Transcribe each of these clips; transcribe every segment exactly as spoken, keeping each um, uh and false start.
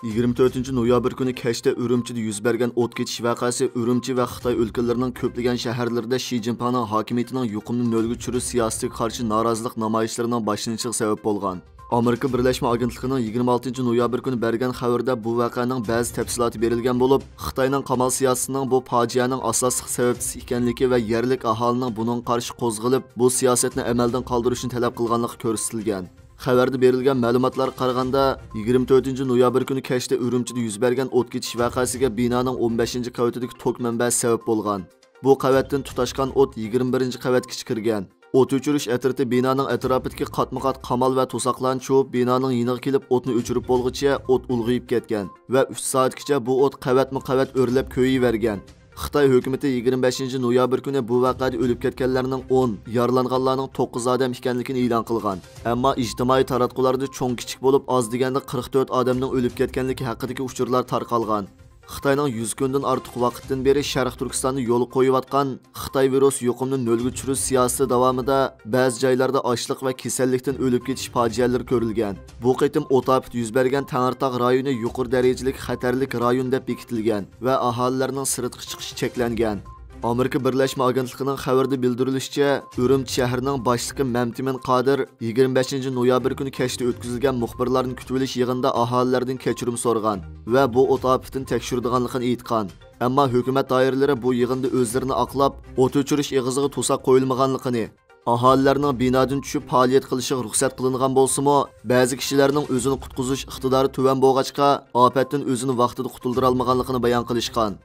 يىگىرمە تۆتىنچى نويابىر كۈنى كەچتە ئۈرۈمچىدە يۈز بەرگەن ئوت كېتىش ۋەقەسى ئۈرۈمچى ۋە خىتاي ئۆلكىلىرىنىڭ كۆپلىگەن شەھەرلىرىدە شى جىنپىڭنىڭ ھاكىمىيىتىنىڭ يۇقۇمنى نۆلگە چۈشۈرۈش سىياسىتىگە قارشى نارازىلىق نامايىشلىرىنىڭ باشلىنىشىغا سەۋەب بولغان. ئامېرىكا بىرلەشمە ئاگېنتلىقىنىڭ يىگىرمە ئالتىنچى نويابىر كۈنى بەرگەن خەۋىرىدە بۇ ۋەقەنىڭ بەزى تەپسىلاتى بېرىلگەن بولۇپ، خىتاينىڭ قامال سىياسىتىنىڭ بۇ پاجىئەنىڭ ئاساسلىق سەۋەبچىسى ئىكەنلىكى ۋە يەرلىك ئاھالىنىڭ بۇنىڭغا قارشى قوزغىلىپ، بۇ سىياسەتنى ئەمەلدىن قالدۇرۇشنى تەلەپ قىلغانلىقى كۆرسىتىلگەن. خەۋەردە بېرىلگەن مەلۇماتلارغا قارىغاندا، يىگىرمە تۆتىنچى نويابىر كۈنى كەچتە ئۈرۈمچىدە يۈز بەرگەن ئوت كېتىش ۋەقەسىگە بىنانىڭ ئون بەشىنچى قەۋىتىدىكى توك مەنبەسى سەۋەب بولغان. بۇ قەۋەتتىن تۇتاشقان ئوت يىگىرمە بىرىنچى قەۋەتكىچە كىرگەن. ئوت ئۆچۈرۈش ئەترىتى بىنانىڭ ئەتراپىدىكى قاتمۇ قات قامال ۋە توساقلارنى چۇۋۇپ، بىنانىڭ يېنىغا كېلىپ ئوتنى ئۆچۈرۈپ بولغۇچە ئوت ئۇلغىيىپ كەتكەن ۋە ئۈچ سائەتكىچە بۇ ئوت قەۋەتمۇ قەۋەت ئۆرلەپ كۆيۈۋەرگەن. خىتاي ھۆكۈمىتى يىگىرمە بەشىنچى نويابىر كۈنى بۇ ۋەقەدە ئۆلۈپ كەتكەنلەرنىڭ ئون، يارىلانغانلارنىڭ توققۇز ئادەم ئىكەنلىكىنى ئېلان قىلغان. ئەمما ئىجتىمائىي تاراتقۇلاردا چوڭ كىچىك بولۇپ ئاز دېگەندە قىرىق تۆت ئادەمنىڭ ئۆلۈپ كەتكەنلىكى ھەققىدىكى ئۇچۇرلار تارقالغان. خىتاينىڭ يۈز كۈندىن ئارتۇق ۋاقىتتىن بېرى شەرقىي تۈركىستاندا يولغا قويۇۋاتقان خىتاي ۋىرۇسى يۇقۇمنى نۆلگە چۈشۈرۈش سىياسىتى داۋامىدا بەزى جايلاردا ئاچلىق ۋە كېسەللىكتىن ئۆلۈپ كېتىش پاجىئەلىرى كۆرۈلگەن. بۇ قېتىم ئوت ئاپىتى يۈز بەرگەن تەڭرىتاغ رايونى يۇقىرى دەرىجىلىك خەتەرلىك رايون دەپ بېكىتىلگەن ۋە ئاھالىلەرنىڭ سىرتقا چىقىشى چەكلەنگەن. ئامېرىكا بىرلەشمە ئاگېنتلىقىنىڭ خەۋىرىدە بىلدۈرۈلۈشىچە، ئۈرۈمچى شەھىرىنىڭ باشلىقى مەمتىمىن قادىر يىگىرمە بەشىنچى نويابىر كۈنى كەچتە ئۆتكۈزۈلگەن مۇخبىرلارنى كۈتۈۋېلىش يىغىنىدا ئاھالىلەردىن كەچۈرۈم سورىغان ۋە بۇ ئوت ئاپىتىنى تەكشۈرىدىغانلىقىنى ئېيتقان. ئەمما ھۆكۈمەت دائىرىلىرى بۇ يىغىندا ئۆزلىرىنى ئاقلاپ، ئوت ئۆچۈرۈش ئېغىزىغا توساق قويۇلمىغانلىقىنى، ئاھالىلەرنىڭ بىنادىن چۈشۈپ پائالىيەت قىلىشىغا رۇخسەت قىلىنغان بولسىمۇ، بەزى كىشىلەرنىڭ ئۆزىنى قۇتقۇزۇش ئىقتىدارى تۆۋەن بولغاچقا، ئاپەتتىن ئۆزىنى ۋاقتىدا قۇتۇلدۇرالمىغانلىقىنى بايان قىلىشقان.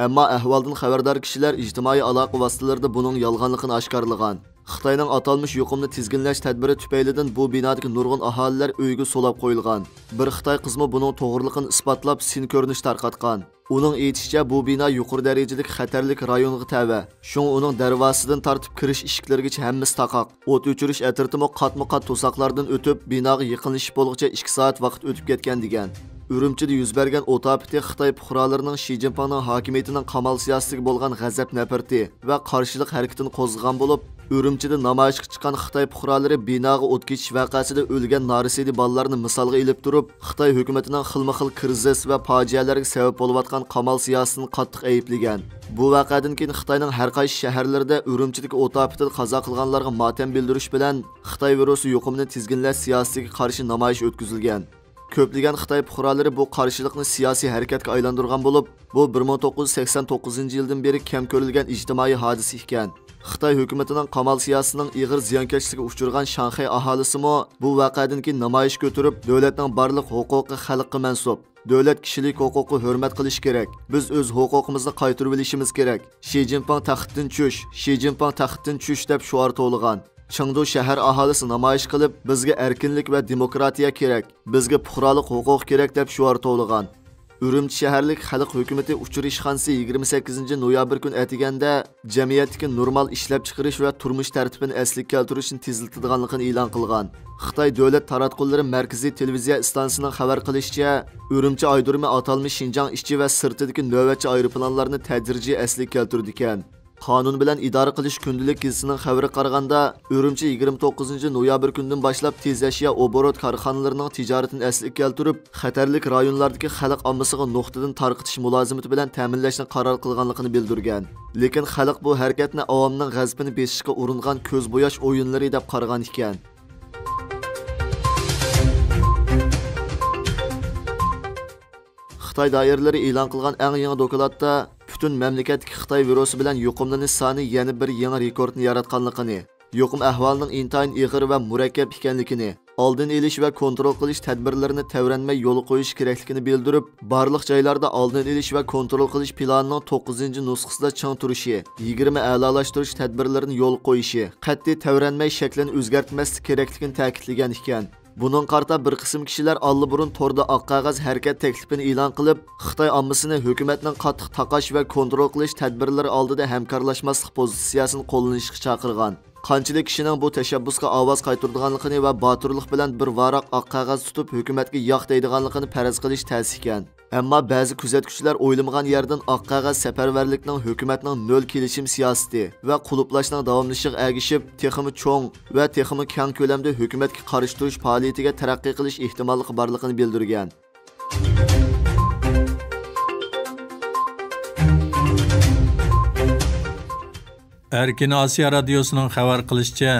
ئەمما ئەھۋالدىن خەۋەردار كىشىلەر ئىجتىمائىي ئالاقە ۋاسىتىلىرىدا بۇنىڭ يالغانلىقىنى ئاشكارىلىغان. خىتاينىڭ ئاتالمىش يۇقۇمنى تىزگىنلەش تەدبىرى تۈپەيلىدىن بۇ بىنادىكى نۇرغۇن ئاھالىلەر ئۆيىگە سولاپ قويۇلغان. بىر خىتاي قىزمۇ بۇنىڭ توغرىلىقىنى ئىسپاتلاپ، سىن كۆرۈنۈش تارقاتقان. ئۇنىڭ ئېيتىشىچە، بۇ بىنا يۇقىرى دەرىجىلىك خەتەرلىك رايونغا تەۋە. شۇڭا ئۇنىڭ دەرۋازىسىدىن تارتىپ كىرىش ئىشىكلىرىگىچە ھەممىسى تاقاق. ئوت ئۆچۈرۈش ئەترىتىمۇ قاتمۇ قات توساقلاردىن ئۆتۈپ، بىناغا يېقىنلىشىپ بولغۇچە ئىككى سائەت ۋاقىت ئۆتۈپ كەتكەن، دېگەن. ئۈرۈمچىدە يۈز بەرگەن ئوت ئاپىتى خىتاي پۇقرالىرىنىڭ شى جىنپىڭنىڭ ھاكىمىيىتىنىڭ قامال سىياسىتىگە بولغان غەزەپ نەپرىتى ۋە قارشىلىق ھەرىكىتىنى قوزغىغان بولۇپ، ئۈرۈمچىدە نامايىشقا چىققان خىتاي پۇقرالىرى بىناغا ئوت كېتىش ۋەقەسىدە ئۆلگەن نارەسىدە بالىلارنى مىسالغا ئېلىپ تۇرۇپ، خىتاي ھۆكۈمىتىنىڭ خىلمۇ خىل كىرىزىس ۋە پاجىئەلەرگە سەۋەب بولۇۋاتقان قامال سىياسىتىنى قاتتىق ئەيىبلىگەن. بۇ ۋەقەدىن كېيىن خىتاينىڭ ھەر قايسى شەھەرلىرىدە ئۈرۈمچىدىكى ئوت ئاپىتىدە قازا قىلغانلارغا ماتەم بىلدۈرۈش بىلەن خىتاي ۋىرۇسى يۇقۇمىنى تىزگىنلەش سىياسىتىگە قارشى نامايىش ئۆتكۈزۈلگەن. كۆپلىگەن خىتاي پۇقرالىرى بۇ قارشىلىقنى سىياسىي ھەرىكەتكە ئايلاندۇرغان بولۇپ، بۇ بىر مىڭ توققۇز يۈز سەكسەن توققۇزىنچى يىلدىن بېرى كەم كۆرۈلگەن ئىجتىمائىي ھادىسە ئىكەن. خىتاي ھۆكۈمىتىنىڭ قامال سىياسىتىنىڭ ئېغىر زىيانكەشلىكىگە ئۇچرىغان شاڭخەي ئاھالىسىمۇ بۇ ۋەقەدىن كېيىن نامايىش كۆتۈرۈپ، دۆلەتنىڭ بارلىق ھوقۇقى خەلققە مەنسۇپ. دۆلەت كىشىلىك ھوقۇققا ھۆرمەت قىلىشى كېرەك. بىز ئۆز ھوقۇقىمىزنى قايتۇرۇۋېلىشىمىز كېرەك. شى جىنپىڭ تەختتىن چۈش، شى جىنپىڭ تەختتىن چۈش دەپ شوئار توۋلىغان. چېڭدۇ شەھەر ئاھالىسى نامايىش قىلىپ، بىزگە ئەركىنلىك ۋە دېموكراتىيە كېرەك، بىزگە پۇقرالىق ھوقۇق كېرەك دەپ شوئار توۋلىغان. ئۈرۈمچى شەھەرلىك خەلق ھۆكۈمىتى ئۇچۇر ئىشخانىسى يىگىرمە سەككىزىنچى نويابىر كۈنى ئەتىگەندە جەمئىيەتتىكى نورمال ئىشلەپچىقىرىش ۋە تۇرمۇش تەرتىپىنى ئەسلىگە كەلتۈرۈشنى تېزلىتىدىغانلىقىنى ئېلان قىلغان. خىتاي دۆلەت تاراتقۇلىرى مەركىزىي تېلېۋىزىيە ئىستانسىسىنىڭ خەۋەر قىلىشىچە، ئۈرۈمچى ئايرودرومى ئاتالمىش شىنجاڭ ئىچى ۋە سىرتىدىكى نۆۋەتچى ئايروپىلانلارنى تەدرىجىي ئەسلىگە كەلتۈرىدىكەن. قانۇن بىلەن ئىدارە قىلىش كۈندىلىك گېزىتىنىڭ خەۋىرىگە قارىغاندا، ئۈرۈمچى يىگىرمە توققۇزىنچى نويابىر كۈنىدىن باشلاپ تېز ئەشيا ئوبوروت كارخانىلىرىنىڭ تىجارىتىنى ئەسلىگە كەلتۈرۈپ، خەتەرلىك رايونلاردىكى خەلق ئاممىسىغا نۇقتىدىن تارقىتىش مۇلازىمىتى بىلەن تەمىنلەشنى قارار قىلغانلىقىنى بىلدۈرگەن. لېكىن خەلق بۇ ھەرىكەتنى ئاۋامنىڭ غەزىپىنى بېسىشقا ئۇرۇنغان كۆز بوياش ئويۇنلىرى دەپ قارىغان ئىكەن. خىتاي دائىرىلىرى ئېلان قىلغان ئەڭ يېڭى دوكلاتتا پۈتۈن مەملىكەتتىكى خىتاي ۋىرۇسى بىلەن يۇقۇملىنىش سانى يەنە بىر يېڭى رېكورتنى ياراتقانلىقىنى، يۇقۇم ئەھۋالىنىڭ ئىنتايىن ئېغىر ۋە مۇرەككەپ ئىكەنلىكىنى، ئالدىنى ئېلىش ۋە كونترول قىلىش تەدبىرلىرىنى تەۋرەنمەي يولغا قويۇش كېرەكلىكىنى بىلدۈرۈپ، بارلىق جايلاردا ئالدىنى ئېلىش ۋە كونترول قىلىش پىلانىنىڭ توققۇزىنچى نۇسخىسىدا چىڭ تۇرۇشى، يىگىرمە ئەلالاشتۇرۇش تەدبىرلىرىنى يولغا قويۇشى، قەتئىي تەۋرەنمەي شەكلىنى ئۆزگەرتمەسلىك كېرەكلىكىنى تەكىتلىگەن ئىكەن. بۇنىڭغا قارىتا بىر قىسىم كىشىلەر ئاللىبۇرۇن توردا ئاق قەغەز ھەرىكەت تەكلىپىنى ئېلان قىلىپ، خىتاي ئاممىسىنى ھۆكۈمەتنىڭ قاتتىق تاقاش ۋە كونترول قىلىش تەدبىرلىرى ئالدىدا ھەمكارلاشماسلىق پوزىتسىيەسىنى قوللىنىشقا چاقىرغان. قانچىلىك كىشىنىڭ بۇ تەشەببۇسقا ئاۋاز قايتۇرىدىغانلىقىنى ۋە باتۇرلۇق بىلەن بىر ۋاراق ئاق قەغەز تۇتۇپ، ھۆكۈمەتكە ياق دەيدىغانلىقىنى پەرەز قىلىش تەس ئىكەن. ئەمما بەزى كۆزەتكۈچىلەر ئويلىمىغان يەردىن ئاق قەغەز سەپەرۋەرلىكنىڭ ھۆكۈمەتنىڭ نۆل كېلىشىم سىياسىتى ۋە قۇلۇپلاشنىڭ داۋاملىشىشىغا ئەگىشىپ، تېخىمۇ چوڭ ۋە تېخىمۇ كەڭ كۆلەمدە ھۆكۈمەتكە قارشى تۇرۇش پائالىيىتىگە تەرەققىي قىلىش ئېھتىماللىقى بارلىقىنى بىلدۈرگەن. ئەركىن ئاسىيا رادىيوسىنىڭ خەۋەر قىلىشىچە،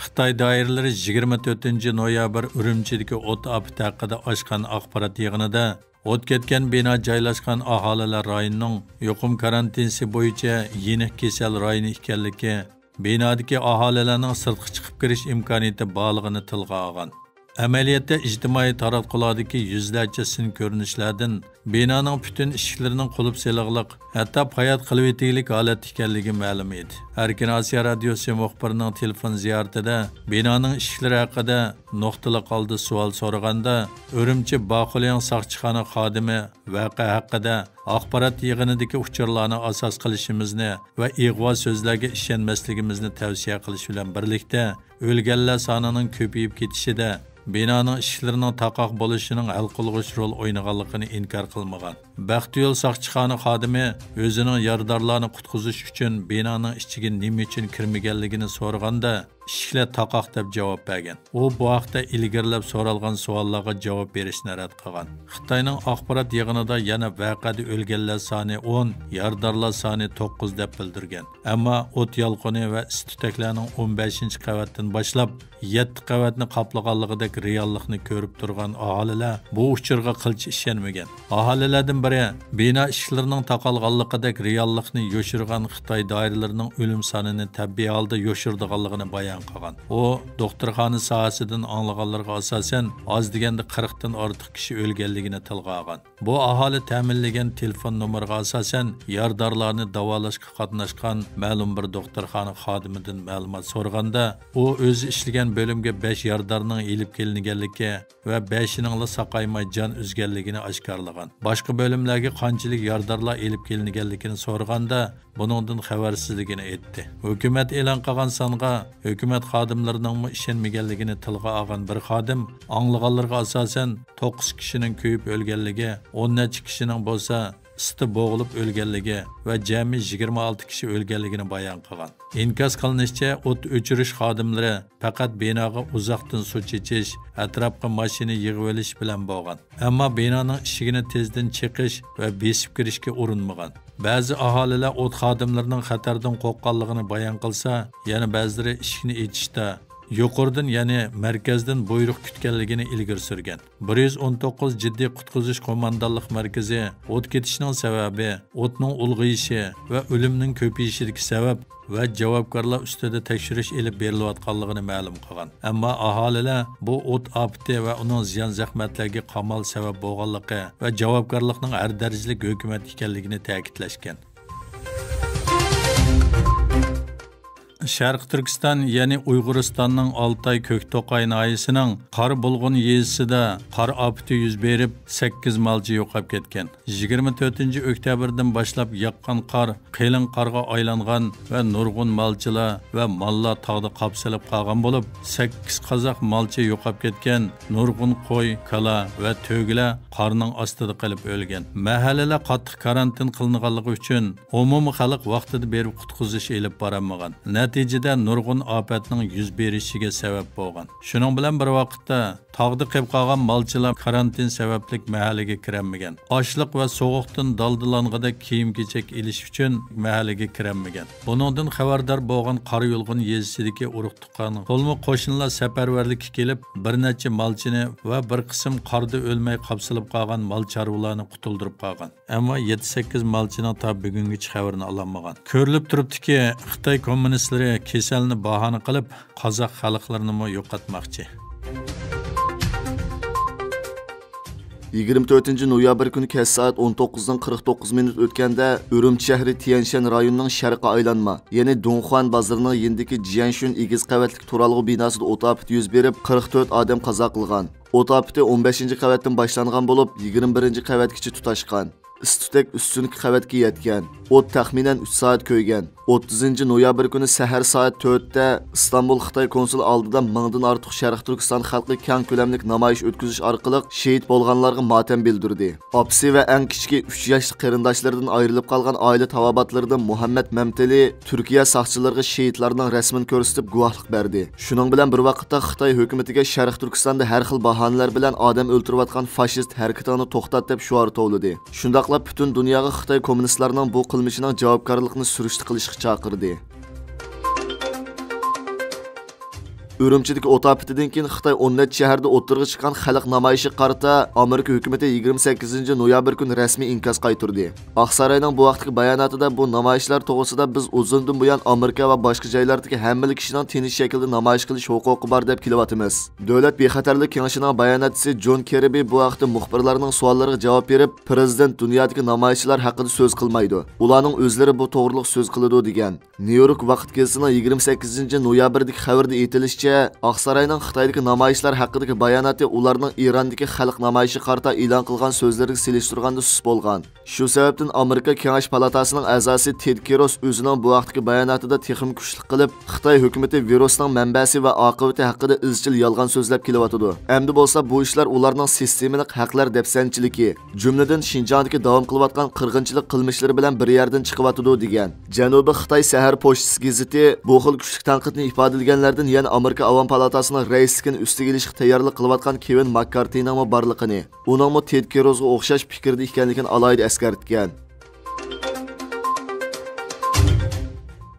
خىتاي دائىرىلىرى يىگىرمە تۆتىنچى نويابىر ئۈرۈمچىدىكى ئوت ئاپىتى ھەققىدە ئاچقان ئاخبارات يىغىنىدا، ئوت كەتكەن بىنا جايلاشقان ئاھالىلەر رايونىنىڭ يۇقۇم كارانتىنىسى بويىچە يېنىك كېسەل رايونى ئىكەنلىكى، بىنادىكى ئاھالىلەرنىڭ سىرتقا چىقىپ كىرىش ئىمكانىيىتى بارلىقىنى تىلغا ئالغان. ئەمەلىيەتتە ئىجتىمائىي تاراتقۇلاردىكى يۈزلەرچە سىن كۆرۈنۈشلەردىن بىنانىڭ پۈتۈن ئىشىكلىرىنىڭ قۇلۇپ سېلىغلىق، ھەتتا پايات قىلىۋېتىگلىك ھالەتتە ئىكەنلىكى مەلۇم ئىدى. ئەركىن ئاسىيا رادىيوسى مۇخبىرىنىڭ تېلېفون زىيارىتىدە بىنانىڭ ئىشىكلىرى ھەققىدە نۇقتىلىق ھالدا سوئال سورىغاندا، ئۈرۈمچى باخۇلياڭ ساقچىخانا خادىمى ۋەقە ھەققىدە ئاخبارات يىغىنىدىكى ئۇچۇرلارنى ئاساس قىلىشىمىزنى ۋە ئىغۋا سۆزلەرگە ئىشەنمەسلىكىمىزنى تەۋسىيە قىلىش بىلەن بىرلىكتە، ئۆلگەنلەر سانىنىڭ كۆپىيىپ كېتىشىدە بىنانىڭ ئىشىكلىرىنىڭ تاقاق بولۇشىنىڭ ھەل قىلغۇچ رول ئوينىغانلىقىنى ئىنكار قىلمىغان. بەختىيول ساقچىخانا خادىمى ئۆزىنىڭ يارىدارلارنى قۇتقۇزۇش ئۈچۈن بىنانىڭ ئىچىگە نېمە ئۈچۈن كىرمىگەنلىكىنى سورىغاندا، ئىشىكلەر تاقاق دەپ جاۋاب بەرگەن. ئۇ بۇ ھەقتە ئىلگىرىلەپ سورالغان سوئاللارغا جاۋاب بېرىشنى رەت قىلغان. خىتاينىڭ ئاخبارات يىغىنىدا يەنە ۋەقەدە ئۆلگەنلەر سانى ئون، يارىدارلار سانى توققۇز دەپ بىلدۈرگەن. ئەمما ئوت يالقۇنى ۋە ئىس-تۈتەكلەرنىڭ ئون بەشىنچى قەۋەتتىن باشلاپ يەتتە قەۋەتنى قاپلىغانلىقىدەك رېئاللىقنى كۆرۈپ تۇرغان ئاھالىلەر بۇ ئۇچۇرغا قىلچە ئىشەنمىگەن. ئاھالىلەردىن بىرى بىنا ئىشىكلىرىنىڭ تاقالغانلىقىدەك رېئاللىقنى يوشۇرغان خىتاي دائىرىلىرىنىڭ ئۆلۈم سانىنى تەبىئىي ھالدا يوشۇرىدىغانلىقىنى بايان قىلغان. ئۇ، دوختۇرخانا ساھەسىدىن ئاڭلىغانلىرىغا ئاساسەن، ئاز دېگەندە قىرىقتىن ئارتۇق كىشى ئۆلگەنلىكىنى تىلغا ئالغان. بۇ ئاھالە تەمىنلىگەن تېلېفون نومۇرىغا ئاساسەن، يارىدارلارنى داۋالاشقا قاتناشقان مەلۇم بىر دوختۇرخانا خادىمىدىن مەلۇمات سورىغاندا، ئۇ ئۆزى ئىشلىگەن بۆلۈمگە بەش يارىدارنىڭ ئېلىپ كېلىنگەنلىكى ۋە بەشىنىڭلا ساقايماي جان ئۈزگەنلىكىنى ئاشكارىلىغان. باشقا بۆلۈملەرگە قانچىلىك يارىدارلار ئېلىپ كېلىنگەنلىكىنى سورىغاندا، بۇنىڭدىن خەۋەرسىزلىكىنى ئېيتتى. ھۆكۈمەت ئېلان قىلغان سانغا ھۆكۈمەت خادىملىرىنىڭمۇ ئىشەنمىگەنلىكىنى تىلغا ئالغان بىر خادىم، ئاڭلىغانلىرىغا ئاساسەن، توققۇز كىشىنىڭ كۆيۈپ ئۆلگەنلىكى، ئون نەچچە كىشىنىڭ بولسا ئىسسىقتا بوغۇلۇپ ئۆلگەنلىكى ۋە جەمئىي يىگىرمە ئالتە كىشى ئۆلگەنلىكىنى بايان قىلغان. ئىنكاس قىلىنىشىچە، ئوت ئۆچۈرۈش خادىملىرى پەقەت بىناغا ئۇزاقتىن سۇ چېچىش، ئەتراپقا ماشىنا يىغىۋېلىش بىلەن بولغان. ئەمما بىنانىڭ ئىشىكىنى تېزدىن چېقىش ۋە بېسىپ كىرىشكە ئۇرۇنمىغان. بەزى ئاھالىلەر ئوت خادىملىرىنىڭ خەتەردىن قورققانلىقىنى بايان قىلسا، يەنە بەزىلىرى ئىشىكنى ئېچىشتا يۇقىرىدىن، يەنى مەركەزدىن بۇيرۇق كۈتكەنلىكىنى ئىلگىرى سۈرگەن. بىر يۈز ئون توققۇز جىددىي قۇتقۇزۇش قوماندانلىق مەركىزى ئوت كېتىشنىڭ سەۋەبى، ئوتنىڭ ئۇلغىيىشى ۋە ئۆلۈمنىڭ كۆپىيىشىدىكى سەۋەب ۋە جاۋابكارلار ئۈستىدە تەكشۈرۈش ئېلىپ بېرىلىۋاتقانلىقىنى مەلۇم قىلغان. ئەمما ئاھالىلەر بۇ ئوت ئاپىتى ۋە ئۇنىڭ زىيان-زەخمەتلەرگە قامال سەۋەب بولغانلىقى ۋە جاۋابكارلىقنىڭ ھەر دەرىجىلىك ھۆكۈمەت ئىكەنلىكىنى تەكىتلەشكەن. شەرقىي تۈركىستان، يەنى ئۇيغۇرىستاننىڭ ئالتاي كۆكتوقاي ناھىيەسىنىڭ قارا بۇلغۇن يېزىسىدا قار ئاپىتى يۈز بېرىپ، سەككىز مالچى يوقاپ كەتكەن. يىگىرمە تۆتىنچى ئۆكتەبىردىن باشلاپ ياغقان قار قېلىن قارغا ئايلانغان ۋە نۇرغۇن مالچىلار ۋە ماللار تاغدا قاپسىلىپ قالغان بولۇپ، سەككىز قازاق مالچى يوقاپ كەتكەن، نۇرغۇن قوي، كالا ۋە تۆگىلەر قارنىڭ ئاستىدا قېلىپ ئۆلگەن. مەھەللىلەر قاتتىق كارانتىن قىلىنغانلىقى ئۈچۈن، ئومۇمىي خەلق ۋاقتىدا بېرىپ قۇتقۇزۇش ئېلىپ بارالمىغان. نەتىجىدە نۇرغۇن ئاپەتنىڭ يۈز بېرىشىگە سەۋەب بولغان. شۇنىڭ بىلەن بىر ۋاقىتتا، تاغدا قېلىپ قالغان مالچىلار كارانتىن سەۋەبلىك مەھەللىگە كىرەلمىگەن. ئاشلىق ۋە سوغۇقتىن دالدىلانغۇدەك كىيىم-كېچەك ئېلىش ئۈچۈن مەھەللىگە كىرەلمىگەن. بۇنىڭدىن خەۋەردار بولغان قارا يۇلغۇن يېزىسىدىكى ئۇرۇق-تۇغقان، قولمۇ قوشنىلار سەپەرۋەرلىككە كېلىپ، بىر نەچچە مالچىنى ۋە بىر قىسىم قاردا ئۆلمەي قاپسىلىپ قالغان مال چارۋىلارنى قۇتۇلدۇرۇپ قالغان. ئەمما يەتتە-سەككىز مالچىنىڭ تا بۈگۈنگىچە خەۋىرىنى ئالالمىغان. كۆرۈلۈپ تۇرۇپتۇكى، خىتاي كوممۇنىستلىرى كېسەلنى باھانە قىلىپ، قازاق خەلقلىرىنىمۇ يوقاتماقچى. يىگىرمە تۆتىنچى نويابىر كۈنى كەچ سائەت ئون توققۇزدىن قىرىق توققۇز مىنۇت ئۆتكەندە، ئۈرۈمچى شەھىرى تيەنشەن رايونىنىڭ شەرقىي ئايلانما، يەنى دۇڭخۇەن بازىرىنىڭ يېنىدىكى جيەنشۈن ئېگىز قەۋەتلىك تۇرالغۇ بىناسىدا ئوت ئاپىتى يۈز بېرىپ، قىرىق تۆت ئادەم قازا قىلغان. ئوت ئاپىتى ئون بەشىنچى قەۋەتتىن باشلانغان بولۇپ، يىگىرمە بىرىنچى قەۋەتكىچە تۇتاشقان. ئىس-تۈتەك ئۈستۈنكى قەۋەتكە يەتكەن. ئوت تەخمىنەن ئۈچ سائەت كۆيگەن. ئوتتۇزىنچى نويابىر كۈنى سەھەر سائەت تۆتتە ئىستانبۇل خىتاي كونسۇلى ئالدىدا مىڭدىن ئارتۇق شەرقىي تۈركىستان خەلقى كەڭ كۆلەملىك نامايىش ئۆتكۈزۈش ئارقىلىق شېھىت بولغانلارغا ماتەم بىلدۈردى. ئاپىسى ۋە ئەڭ كىچىكى ئۈچ ياشلىق قېرىنداشلىرىدىن ئايرىلىپ قالغان ئائىلە تاۋابىئاتلىرىدىن مۇھەممەد مەمتىلى تۈركىيە ساقچىلىرىغا شېھىتلارنىڭ رەسىمىنى كۆرسىتىپ گۇۋاھلىق بەردى. شۇنىڭ بىلەن بىر ۋاقىتتا، خىتاي ھۆكۈمىتىگە شەرقىي تۈركىستاندا ھەر خىل باھانىلەر بىلەن ئادەم ئۆلتۈرۈۋاتقان فاشىست ھەرىكىتىڭنى توختات، دەپ شوئار توۋلىدى. شۇنداقلا پۈتۈن دۇنياغا خىتاي كوممۇنىستلارنىڭ بۇ قىلمىشىنىڭ جاۋابكارلىقىنى سۈرۈشتە قىلىشقا چاقىردى. ئۈرۈمچىدىكى ئوت ئاپىتىدىن كېيىن خىتاي ئون نەچچە شەھەردە ئوتتۇرىغا چىققان خەلق نامايىشىغا قارىتا ئامېرىكا ھۆكۈمىتى يىگىرمە سەككىزىنچى نويابىر كۈنى رەسمىي ئىنكاس قايتۇردى. ئاقساراينىڭ بۇ ھەقتىكى باياناتىدا بۇ نامايىشلار توغرىسىدا بىز ئۇزۇندىن بۇيان ئامېرىكا ۋە باشقا جايلاردىكى ھەممىلا كىشىنىڭ تىنچ شەكىلدە نامايىش قىلىش ھوقۇقى بار دەپ كېلىۋاتىمىز. دۆلەت بىخەتەرلىك كېڭىشىنىڭ باياناتچىسى جون كىربى بۇ ھەقتە مۇخبىرلارنىڭ سوئاللىرىغا جاۋاب بېرىپ، پىرېزىدېنت دۇنيادىكى نامايىشچىلار ھەققىدە سۆز قىلمايدۇ. ئۇلارنىڭ ئۆزلىرى بۇ توغرىلىق سۆز قىلىدۇ، دېگەن. نيۇ يورك ۋاقىت گېزىتىنىڭ يىگىرمە سەككىزىنچى نويابىردىكى خەۋىرىدە ئېيتىلىشىچە، ئاقساراينىڭ خىتايدىكى نامايىشلار ھەققىدىكى باياناتى ئۇلارنىڭ ئىراندىكى خەلق نامايىشىغا قارىتا ئېلان قىلغان سۆزلىرىگە سېلىشتۇرغاندا سۇس بولغان. شۇ سەۋەبتىن ئامېرىكا كېڭەش پالاتاسىنىڭ ئەزاسى تېد كىروس ئۆزىنىڭ بۇ ھەقتىكى باياناتىدا تېخىمۇ كۈچلۈك قىلىپ، خىتاي ھۆكۈمىتى ۋىرۇسنىڭ مەنبەسى ۋە ئاقىۋىتى ھەققىدە ئىزچىل يالغان سۆزلەپ كېلىۋاتىدۇ. ئەمدى بولسا بۇ ئىشلار ئۇلارنىڭ سىستېمىلىق ھەقلەر دەپسەندىچىلىكى، جۈملىدىن شىنجاڭدىكى داۋام قىلىۋاتقان قىرغىنچىلىق قىلمىشلىرى بىلەن بىر يەردىن چىقىۋاتىدۇ، دېگەن. جەنۇبىي خىتاي سەھەر پوچتىسى گېزىتى بۇ خىل كۈچلۈك تەنقىدنى ئىپادىلىگەنلەردىن يەنە ئامېرىكا ئاۋام پالاتاسىنىڭ رەئىسلىكىنى ئۈستىگە ئېلىشقا تەييارلىق قىلىۋاتقان كېۋىن ماككارتىنىڭمۇ بارلىقىنى، ئۇنىڭمۇ تېد كىروزغا ئوخشاش پىكىردە ئىكەنلىكىنى ئالاھىدە ئەسكەرتكەن.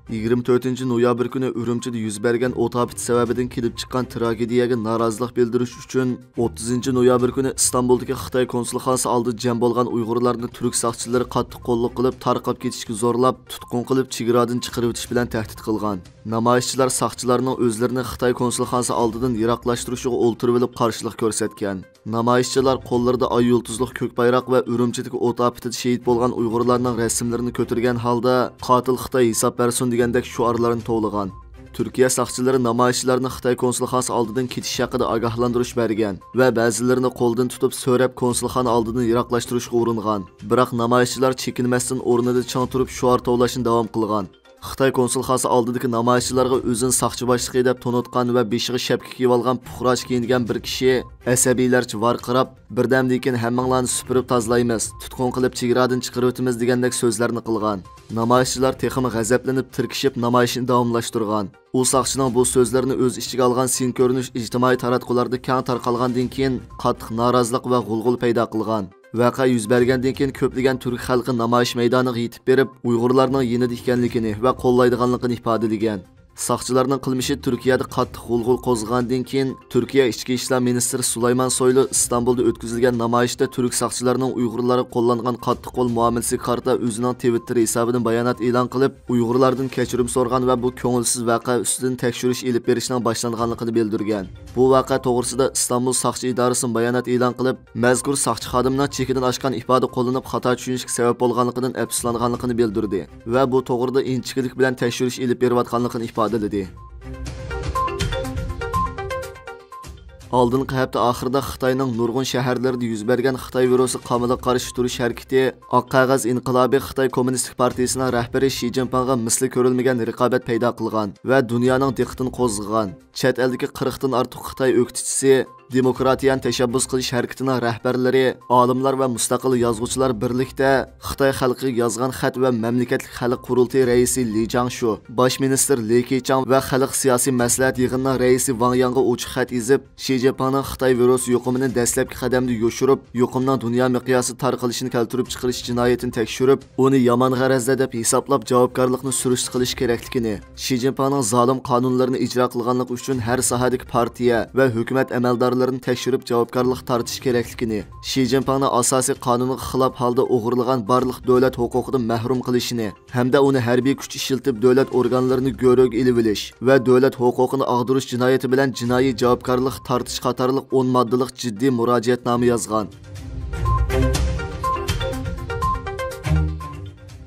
يىگىرمە تۆتىنچى نويابىر كۈنى ئۈرۈمچىدە يۈز بەرگەن ئوت ئاپىتى سەۋەبىدىن كېلىپ چىققان تراگېدىيەگە نارازىلىق بىلدۈرۈش ئۈچۈن، ئوتتۇزىنچى نويابىر كۈنى ئىستانبۇلدىكى خىتاي كونسۇلخانىسى ئالدىدا جەم بولغان ئۇيغۇرلارنى تۈرك ساقچىلىرى قاتتىق قوللۇق قىلىپ، تارقاپ كېتىشكە زورلاپ، تۇتقۇن قىلىپ، چېگرادىن چىقىرىۋېتىش بىلەن تەھدىت قىلغان. نامايىشچىلار ساقچىلارنىڭ ئۆزلىرىنى خىتاي كونسۇلخانىسى ئالدىدىن يىراقلاشتۇرۇشىغا ئولتۇرۇۋېلىپ قارشىلىق كۆرسەتكەن. نامايىشچىلار قوللىرىدا ئاي يۇلتۇزلۇق كۆك بايراق ۋە ئۈرۈمچىدىكى ئوت ئاپىتىدە شېھىت بولغان ئۇيغۇرلارنىڭ رەسىملىرىنى كۆتۈرگەن ھالدا، «قاتىل خىتاي ھېساب بەرسۇن» دېگەندەك شوئارلارنى توۋلىغان. تۈركىيە ساقچىلىرى نامايىشچىلارنى خىتاي كونسۇلخانىسى ئالدىدىن كېتىش ھەققىدە ئاگاھلاندۇرۇش بەرگەن ۋە بەزىلىرىنى قولدىن تۇتۇپ سۆرەپ، كونسۇلخانا ئالدىدىن يىراقلاشتۇرۇشقا ئۇرۇنغان. بىراق نامايىشچىلار چېكىنمەستىن ئورنىدا چىڭ تۇرۇپ شوئار توۋلاشنى داۋام قىلغان. خىتاي كونسۇلخانىسى ئالدىدىكى نامايىشچىلارغا ئۆزىنى ساقچى باشلىقى دەپ تونۇتقان ۋە بېشىغا شەپكە كىيىۋالغان پۇقراچە كىيىنگەن بىر كىشى ئەسەبىيلەرچە ۋارقىراپ، «بىردەمدىن كېيىن ھەممىڭلارنى سۈپۈرۈپ تازىلايمىز، تۇتقۇن قىلىپ چېگرادىن چىقىرىۋېتىمىز» دېگەندەك سۆزلەرنى قىلغان. نامايىشچىلار تېخىمۇ غەزەپلىنىپ، تىركىشىپ نامايىشنى داۋاملاشتۇرغان. ئۇ ساقچىنىڭ بۇ سۆزلىرىنى ئۆز ئىچىگە ئالغان سىن كۆرۈنۈش ئىجتىمائىي تاراتقۇلاردا كەڭ تارقالغاندىن كېيىن، قاتتىق نارازىلىق ۋە غۇلغۇلا پەيدا قىلغان. ۋەقە يۈز بەرگەندىن كېيىن، كۆپلىگەن تۈرك خەلقى نامايىش مەيدانىغا يېتىپ بېرىپ، ئۇيغۇرلارنىڭ يېنىدا ئىكەنلىكىنى ۋە قوللايدىغانلىقىنى ئىپادىلىگەن. ساقچىلارنىڭ قىلمىشى تۈركىيەدە قاتتىق غۇلغۇلا قوزغىغاندىن كېيىن، تۈركىيە ئىچكى ئىشلار مىنىستىرى سۇلايمان سويلۇ ئىستانبۇلدا ئۆتكۈزۈلگەن نامايىشتا تۈرك ساقچىلارنىڭ ئۇيغۇرلارغا قوللانغان قاتتىق قول مۇئامىلىسىگە قارىتا ئۆزىنىڭ تىۋىتتېر ھېسابىدىن بايانات ئېلان قىلىپ، ئۇيغۇرلاردىن كەچۈرۈم سورىغان ۋە بۇ كۆڭۈلسىز ۋەقە ئۈستىدىن تەكشۈرۈش ئېلىپ بېرىشنىڭ باشلانغانلىقىنى بىلدۈرگەن. بۇ ۋەقە توغرىسىدا ئىستانبۇل ساقچى ئىدارىسىمۇ بايانات ئېلان قىلىپ، مەزكۇر ساقچى خادىمنىڭ چېكىدىن ئاشقان ئىپادە قوللىنىپ، خاتا چۈشىنىشكە سەۋەب بولغانلىقىدىن ئەپسۇسلانغانلىقىنى بىلدۈردى ۋە بۇ توغرىدا ئىنچىكىلىك بىلەن تەكشۈرۈش ئېلىپ بېرىۋاتقانلىقىنى ئىپادىلىدى. ئالدىنقى ھەپتە ئاخىرىدا خىتاينىڭ نۇرغۇن شەھەرلىرىدە يۈز بەرگەن خىتاي ۋىرۇسى قامىلىغا قارشى تۇرۇش ھەرىكىتى ئاق قەغەز ئىنقىلابى خىتاي كوممۇنىستىك پارتىيىسىنىڭ رەھبىرى شى جىنپىڭغا مىسلى كۆرۈلمىگەن رىقابەت پەيدا قىلغان ۋە دۇنيانىڭ دىققىتىنى قوزغىغان. چەت ئەلدىكى قىرىقتىن ئارتۇق خىتاي ئۆكتىچىسى، دېموكراتىيەنى تەشەببۇس قىلىش ھەرىكىتىنىڭ رەھبەرلىرى، ئالىملار ۋە مۇستەقىل يازغۇچىلار بىرلىكتە خىتاي خەلقىگە يازغان خەت ۋە مەملىكەتلىك خەلق قۇرۇلتىيى رەئىسى لى جاڭشۇ، باش مىنىستىر لى كېچاڭ ۋە خەلق سىياسىي مەسلىھەت يىغىنىنىڭ رەئىسى ۋاڭ ياڭغا ئوچۇق خەت يېزىپ، شى جىنپىڭنىڭ خىتاي ۋىرۇسى يۇقۇمىنى دەسلەپكى قەدەمدە يوشۇرۇپ، يۇقۇمنىڭ دۇنيا مىقياسىدا تارقىلىشىنى كەلتۈرۈپ چىقىرىش جىنايىتىنى تەكشۈرۈپ، ئۇنى يامان غەرەزدە دەپ ھېسابلاپ، جاۋابكارلىقنى سۈرۈشتە قىلىش كېرەكلىكىنى، شى جىنپىڭنىڭ زالىم قانۇنلىرىنى ئىجرا قىلغانلىقى ئۈچۈن ھەر ساھەدىكى پارتىيە ۋە ھۆكۈمەت ئەمەلدارلىرىنى تەكشۈرۈپ جاۋابكارلىققا تارتىش كېرەكلىكىنى، شى جىنپىڭنى ئاساسىي قانۇنغا خىلاپ ھالدا ئوغرىلىغان بارلىق دۆلەت ھوقۇقىدىن مەھرۇم قىلىشىنى ھەمدە ئۇنى ھەربىي كۈچ ئىشلىتىپ دۆلەت ئورگانلىرىنى گۆرۈگە ئېلىۋېلىش ۋە دۆلەت ھوقۇقىنى ئاغدۇرۇش جىنايىتى بىلەن جىنايى جاۋابكارلىققا تارتىش قاتارلىق ئون ماددىلىق جىددىي مۇراجىئەتنامە يازغان.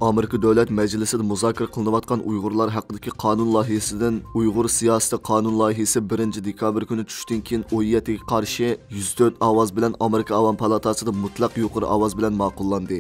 ئامېرىكا دۆلەت مەجلىسىدە مۇزاكىرە قىلىنىۋاتقان ئۇيغۇرلار ھەققىدىكى قانۇن لايىھىسىدىن ئۇيغۇر سىياسىتى قانۇن لايىھىسى بىرىنچى دېكابىر كۈنى چۈشتىن كېيىن ئون يەتتىگە قارشى يۈز تۆت ئاۋاز بىلەن ئامېرىكا ئاۋام پالاتاسىدا مۇتلەق يۇقىرى ئاۋاز بىلەن ماقۇللاندى.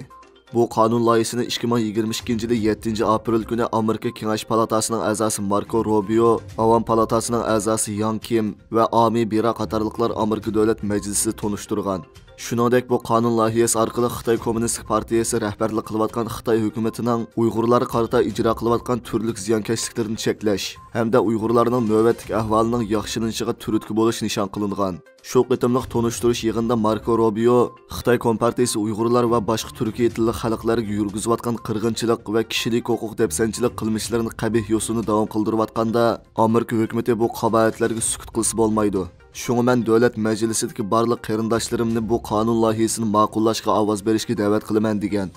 بۇ قانۇن لايىھىسىنى ئىككى مىڭ يىگىرمە ئىككىنچى يىلى يەتتىنچى ئاپرېل كۈنى ئامېرىكا كېڭەش پالاتاسىنىڭ ئەزاسى ماركو روبىيو، ئاۋام پالاتاسىنىڭ ئەزاسى ياڭ كىم ۋە ئامى بىرا قاتارلىقلار ئامېرىكا دۆلەت مەجلىسىدە تونۇشتۇرغان. شۇنىڭدەك بۇ قانۇن لايىھەسى ئارقىلىق خىتاي كوممۇنىستىك پارتىيەسى رەھبەرلىك قىلىۋاتقان خىتاي ھۆكۈمىتىنىڭ ئۇيغۇرلارغا قارىتا ئىجرا قىلىۋاتقان تۈرلۈك زىيانكەشلىكلىرىنى چەكلەش ھەمدە ئۇيغۇرلارنىڭ نۆۋەتتىكى ئەھۋالىنىڭ ياخشىلىنىشىغا تۈرتكە بولۇش نىشان قىلىنغان. شۇ قېتىملىق تونۇشتۇرۇش يىغىنىدا ماركو روبىيو خىتاي كومپارتىيىسى ئۇيغۇرلار ۋە باشقا تۈركىي تىللىق خەلقلەرگە يۈرگۈزۈۋاتقان قىرغىنچىلىق ۋە كىشىلىك ھوقۇق دەپسەندىچىلىك قىلمىشلىرىنى قەبىھ يوسۇندا داۋام قىلدۇرۇۋاتقاندا، ئامېرىكا ھۆكۈمىتى بۇ قاباھەتلەرگە سۈكۈت قىلسا بولمايدۇ. شۇڭا مەن دۆلەت مەجلىسىدىكى بارلىق قېرىنداشلىرىمنى بۇ قانۇن لايىھىسىنى ماقۇللاشقا ئاۋاز بېرىشكە دەۋەت قىلىمەن، دېگەن.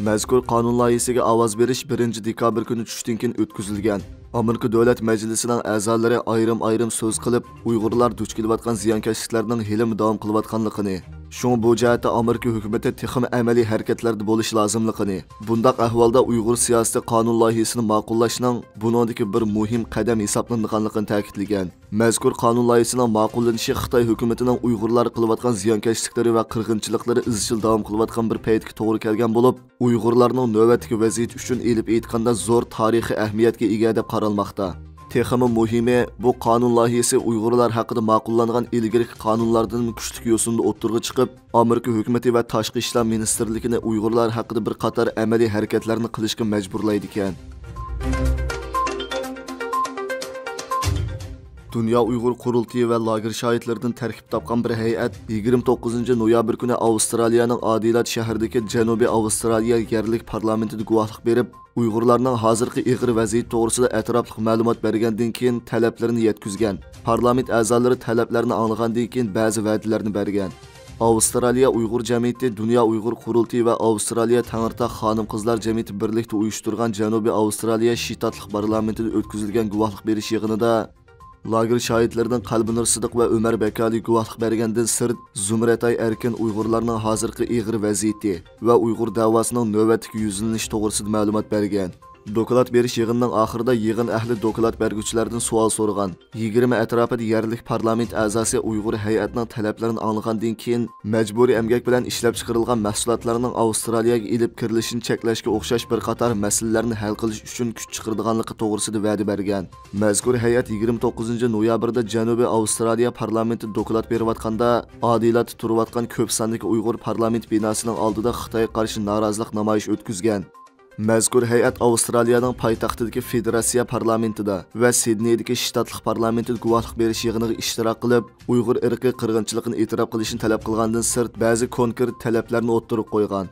مەزكۇر قانۇن لايىھىسىگە ئاۋاز بېرىش بىرىنچى دېكابىر كۈنى چۈشتىن كېيىن ئۆتكۈزۈلگەن. ئامېرىكا دۆلەت مەجلىسىنىڭ ئەزالىرى ئايرىم-ئايرىم سۆز قىلىپ، ئۇيغۇرلار دۇچ كېلىۋاتقان زىيانكەشلىكلەرنىڭ ھېلىمۇ داۋام قىلىۋاتقانلىقىنى، شۇڭا بۇ جەھەتتە ئامېرىكا ھۆكۈمىتى تېخىمۇ ئەمەلىي ھەرىكەتلەردە بولۇشى لازىملىقىنى، بۇنداق ئەھۋالدا ئۇيغۇر سىياسىتى قانۇن لايىھىسىنى ماقۇللاشنىڭ بۇنىڭدىكى بىر مۇھىم قەدەم ھېسابلىنىدىغانلىقىنى تەكىتلىگەن. مەزكۇر قانۇن لايىھىسىنىڭ ماقۇللىنىشى خىتاي ھۆكۈمىتىنىڭ ئۇيغۇرلارغا قىلىۋاتقان زىيانكەشلىكلىرى ۋە قىرغىنچىلىقلىرى ئىزچىل داۋام قىلىۋاتقان بىر پەيتكە توغرا كەلگەن بولۇپ، ئۇيغۇرلارنىڭ نۆۋەتتىكى ۋەزىيىتى ئۈچۈن ئېلىپ ئېيتقاندا زور تارىخىي ئەھمىيەتكە ئىگە دەپ قارالماقتا. تېخىمۇ مۇھىمى، بۇ قانۇن لايىھىسى ئۇيغۇرلار ھەققىدە ماقۇللانغان ئىلگىرىكى قانۇنلاردىن كۈچلۈك يوسۇندا ئوتتۇرىغا چىقىپ، ئامېرىكا ھۆكۈمىتى ۋە تاشقى ئىشلار مىنىستىرلىكىنى ئۇيغۇرلار ھەققىدە بىر قاتار ئەمەلىي ھەرىكەتلەرنى قىلىشقا مەجبۇرلايدىكەن. دۇنيا ئۇيغۇر قۇرۇلتىيى ۋە لاگېر شاھىتلىرىدىن تەركىب تاپقان بىر ھەيئەت يىگىرمە توققۇزىنچى نويابىر كۈنى ئاۋسترالىيەنىڭ ئادېلايد شەھىرىدىكى جەنۇبىي ئاۋسترالىيە يەرلىك پارلامېنتىدا گۇۋاھلىق بېرىپ، ئۇيغۇرلارنىڭ ھازىرقى ئېغىر ۋەزىيىتى توغرىسىدا ئەتراپلىق مەلۇمات بەرگەندىن كېيىن تەلەپلىرىنى يەتكۈزگەن. پارلامېنت ئەزالىرى تەلەپلەرنى ئاڭلىغاندىن كېيىن بەزى ۋەدىلەرنى بەرگەن. ئاۋسترالىيە ئۇيغۇر جەمئىيىتى، دۇنيا ئۇيغۇر قۇرۇلتىيى ۋە ئاۋسترالىيە تەڭرىتاغ خانىم-قىزلار جەمئىيىتى بىرلىكتە ئۇيۇشتۇرغان جەنۇبىي ئاۋسترالىيە شتاتلىق پارلامېنتىدا ئۆتكۈزۈلگەن گۇۋاھلىق بېرىش يىغىنىدا، لاگېر شاھىتلىرىدىن قەلبىنۇر سىدىق ۋە ئۆمەر بەكالى گۇۋاھلىق بەرگەندىن سىرت، زۇمرەتئاي ئەركىن ئۇيغۇرلارنىڭ ھازىرقى ئېغىر ۋەزىيىتى ۋە ئۇيغۇر دەۋاسىنىڭ نۆۋەتتىكى يۈزلىنىشى توغرىسىدا مەلۇمات بەرگەن. دوكلات بېرىش يىغىنىنىڭ ئاخىرىدا يىغىن ئەھلى دوكلات بەرگۈچىلەردىن سوئال سورىغان. يىگىرمە ئەتراپىدا يەرلىك پارلامېنت ئەزاسى ئۇيغۇر ھەيئەتنىڭ تەلەپلىرىنى ئاڭلىغاندىن كېيىن، مەجبۇرىي ئەمگەك بىلەن ئىشلەپچىقىرىلغان مەھسۇلاتلارنىڭ ئاۋسترالىيەگە ئېلىپ كىرىلىشىنى چەكلەشكە ئوخشاش بىر قاتار مەسىلىلەرنى ھەل قىلىش ئۈچۈن كۈچ چىقىرىدىغانلىقى توغرىسىدا ۋەدە بەرگەن. مەزكۇر ھەيئەت يىگىرمە توققۇزىنچى نويابىردا جەنۇبىي ئاۋسترالىيە پارلامېنتىدا دوكلات بېرىۋاتقاندا، ئادېلايدتا تۇرۇۋاتقان كۆپ ساندىكى ئۇيغۇر پارلامېنت بىناسىنىڭ ئالدىدا خىتايغا قارشى نارازىلىق نامايىشى ئۆتكۈزگەن. مەزكۇر ھەيئەت ئاۋسترالىيەنىڭ پايتەختىدىكى فېدېراتسىيە پارلامېنتىدا ۋە سىدنېيدىكى شتاتلىق پارلامېنتىدا گۇۋاھلىق بېرىش يىغىنىغا ئىشتىراك قىلىپ، ئۇيغۇر ئىرقىي قىرغىنچىلىقىنى ئېتىراپ قىلىشنى تەلەپ قىلغاندىن سىرت، بەزى كونكرېت تەلەپلەرنى ئوتتۇرىغا قويغان.